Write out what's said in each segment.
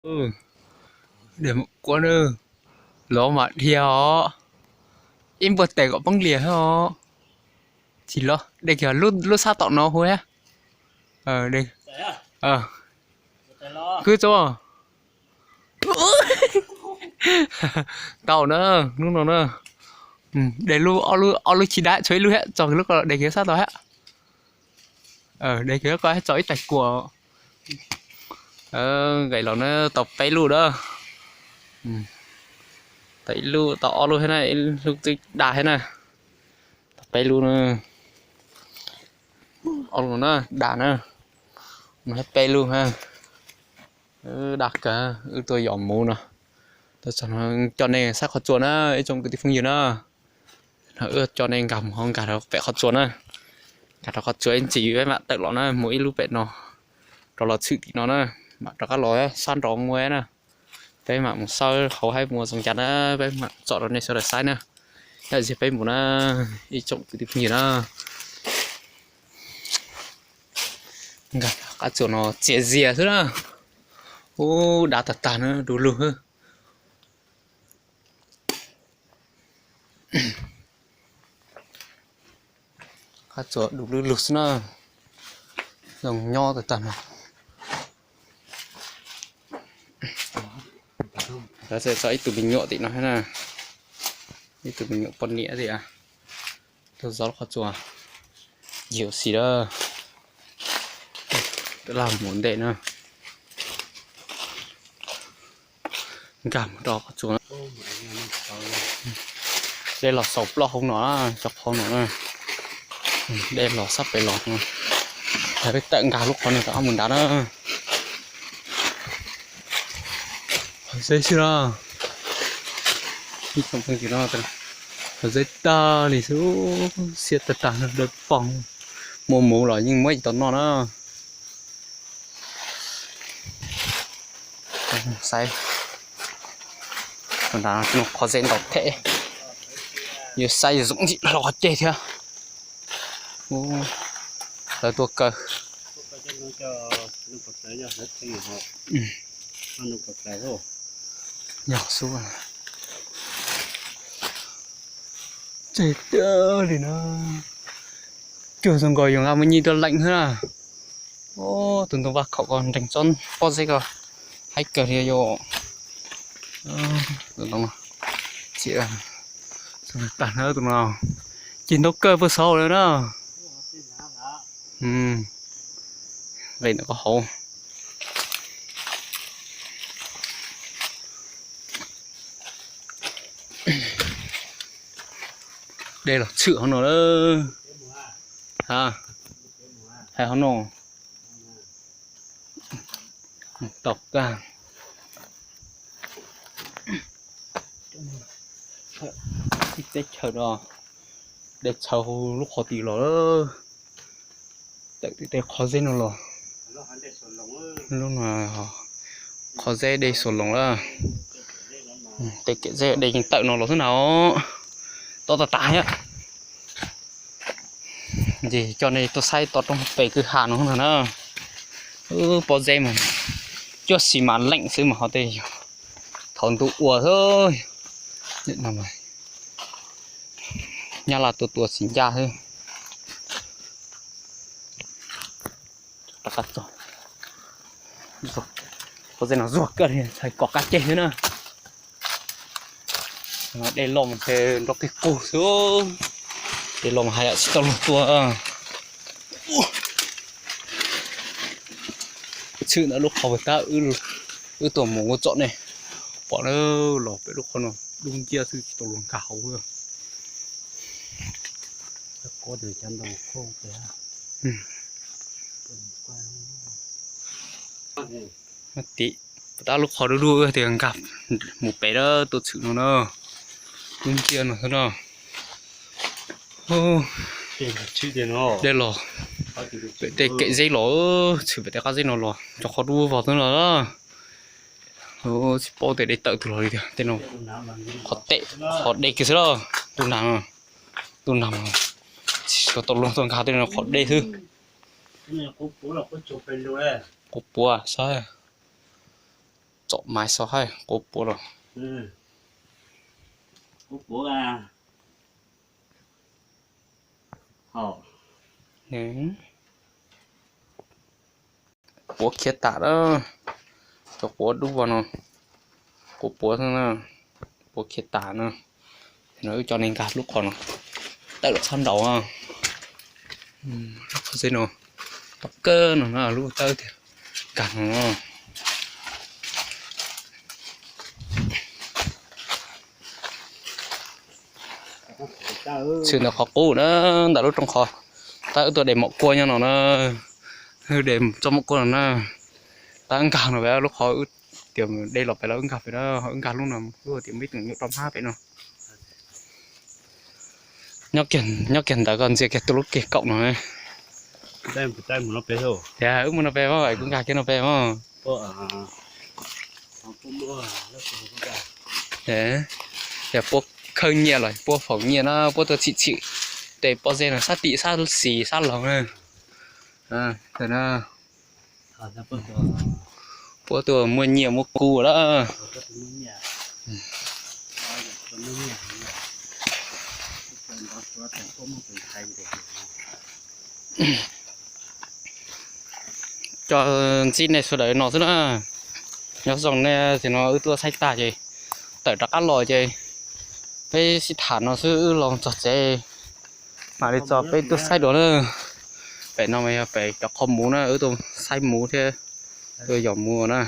Dej mus kuab na, los mas dhia os. Ib npuaj tes kom poob lias os. Tsis los, de kiag lub sab tom no hu thiab. Kwb tso. Tau na, hnub no na. De lub, ob lub chim dab tshuav ib lub thiab, tso kiag lub ko de kiag sab tod thiab. De kiag lub ko tso ib tais kua. Nqes los na, tau peb lub na. Tau ib lub, tau ob lub thiab na, ib lub twb da thiab na. Tau peb lub na. Ob lub na, da na. Mus thiab peb lub na. Da kawg, wb tuaj yos muv no. Tuaj txog no coj nej saib qhov tsua na, ib tsoom kwv tij phooj ywg na. No wb coj nej nkag mus hauv, nkag rau pem qhov tsua na. Nkag rau qhov tsua ib ntsis peb mam tawm los na, mus ib lub pem no, rov los tshwm tim no na, mam rov qab los sab nraud mus na. Peb mam mus xawb hauv haib mus zoo cas na, peb mam tsom rau nej sawv daws saib na. Yog li peb mus na, ib tsoom kwv tij phooj ywg na. Nkag qab tsua no txias zias xwb na. Ub, dav tag tag na, du lug xwb. Qab tsua du lug lug xwb na. Zoo nyob tag tag no. Lawv txawm tso ib tug me nyuam tim no thiab na. Ib tug me nyuam poj niam tias tuaj zov lub qhov tsua. Yus xis lawm. Laj mus ntej na. Nkag mus rau qhov tsua. Dej los xaus ploj hauv no, cov qhov no na. Dej los sab pem los no. Yog peb tawm nkag lub qhov no rov qab mus nrad na. Qhov zeb xwb na. Ib tsoom phooj ywg no, qhov zeb tag li xwb, xiab tag tag no dawb paug. Muaj muv los yeej muab ib tau noj na. Saib, qhov zeb ntau thiab, yuav saib zoo ntsis los qhov ceg thiab. Lawv tuaj kaw. Yog xub. Tseg tiag li na. Cuag zoo nkaus yus nqa me nyij tuaj leem xwb na. Tus ntoo vaj khaum ko nreeg tsob pob zeb ko haib kawg li yom. Tag na tus no, cig ntaub kawg puag saud lawm na. Nqis ntawm ko hauv. Dej los tshwm hauv no lawm. Hais hauv no. Tau kag. Teb chaws no dej txhawv hauv lub qhov tid los. Tawm tej qhov zeb no los. Lub no qhov zeb dej xuas loos lawm. Tej kev zeb dej yeej tawm no los xwb na. Tob tas tas thiab. Ces coj nej tuaj saib toj roob pem kwj ha no ntag na. Pob zeb mas cuaj xis mas leem xwb mas ho tej yog thaum ntuj ua xwb. Nyab Laj tua tua tsis ncaj xwb. Pob zeb no zuag kawg li, txhais kom qab ceg xwb na. Dej loj mas nrov qig qug xwb. Dej loj mas haj yam tsis tau luag tua. Tshwm ntawm lub qhov puag ta wb tuaj mus ua tsom ne. Pom na, los pem lub qhov no dub nciab xwb tsis tau luag nkag hauv. Tim puag ta lub qhov dub dub tias nkag mus pem dab tuaj tshwm no na. Dub nciab no xwb na. Dej los, pem tej kev zeb los, tshwm pem tej qab zeb no los cov qhov dub vog xwb no. Tsis paub tias dej tawm twg los li tiag tej no. Qhov tej, qhov dej kiag xwb na. Ntuj nag, ntuj nag mas tsis tau luag tuaj nkag tej no, qhov dej xwb. Quv puav saib. Txom maiv xo hais quav puav los. Puav khiav tas lawm. Cov quav dub vog no, quav puav, puav khiav tas na. No wb coj nej nkag lub qhov no, tawm los txhob nraud. Lub qhov xeb no, tom kawg no na, lub tawb tiag, nkag no. Tshwm ntawm qhov qub na, ntawm lub rooj qhov, tab wb tuaj de mom kua nyob no na, de txoj mom kua no na, tab nkag no pem lub qhov wb tias de los pem los wb nkag pem na, wb nkag lub no, lub tias muaj ib tug nyuam roj hmab pem no. Nyob kiag ntawd koj ntsia kiag tuaj lub keg kaum no. Tias wb mus no pem mas, kuv nkag kiag no pem mas. Yog puab khawb nyiaj los puab foom nyiaj na, puab tuaj txhim txhim tej pob zeb no sab tim sab xis sab laug na. Puab tuaj muaj nyiaj muaj kub lawm. Cov ntxib nej sawv daws no xwb na. Nyob zoo nej, tam no wb tuaj saib tag ces tawm rov qab los ces peb sib tham no xwb, wb los txog tsev mam li txog peb tuaj saib dua na. Pem no mas yog pem cov qhov muv na, wb tuaj saib muv thiab tuaj yos muv na.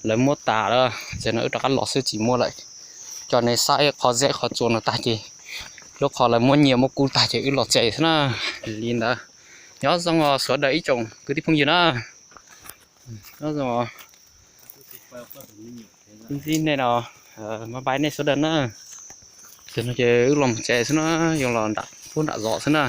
Lawv muab tas lawm, ces no wb rov qab los xwb tsis muab lawm. Coj nej saib qhov zeb qhov tsua no tag ces, lub qhov lawv muab nyiaj muab kub tag ces wb los tsev xwb na. Li ntawd, nyob zoo os sawv daws ib tsoom kwv tij phooj ywg na. Nyob zoo os. Ib ntxib nej no, mas pais nej sawv daws na. Ces no ces wb los mus tsev xwb na, yuav los nram puag nram zos xwb na.